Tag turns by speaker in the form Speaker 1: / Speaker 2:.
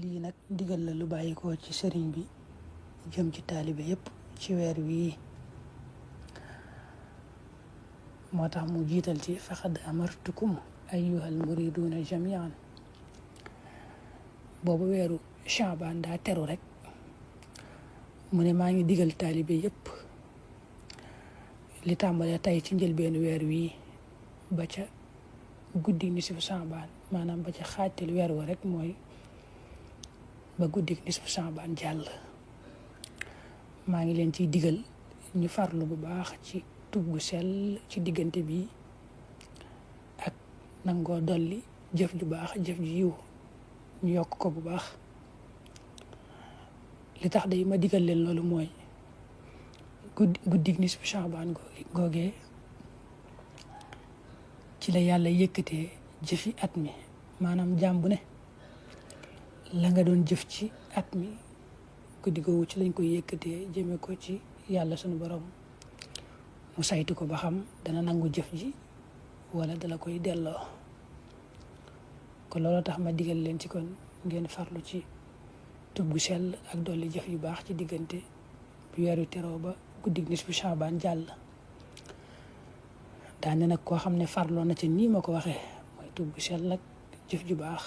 Speaker 1: lii nag ndigal la lu bàyyikoo ci sëriñ bi jëm ci taalibe yépp ci weer wii moo tax mu jiital ci faqad amartukum ayyuhal muriduuna jamian boobu weeru Shaabaan daa teru rek mu ne maa ngi digal taalibe yépp li tàmbalee tey ci njëlbeenu weer wii ba ca guddi nisfu Shaabaan maanaam ba ca xaajtal weer wa rek mooy ba guddi nisfu Shaabaan jàll maa ngi leen ciy digal ñu farlu bu baax ci tub gu sell ci diggante bi ak nangoo dolli jëf ju baax jëf ju yiw ñu yokk ko bu baax li tax day ma digal leen loolu mooy guddi nisfu Shaabaan googee ci la yàlla yëkkatee jëfi at mi maanaam jaam bu ne la nga doon jëf ci at mi guddi googu ci lañ koy yëkkatee jëme ko ci yàlla sunu borom mu saytu ko ba xam dana nangu jëf ji wala dala koy delloo kon loolu tax ma digal leen ci kon ngeen farlu ci tub gu sell ak dolli jëf yu baax ci diggante bi weeru teroo ba guddi nisfu Shaabaan jàll daane nag koo xam ne farloo na ci nii ma ko waxee mooy tub gu sell ak jëf ju baax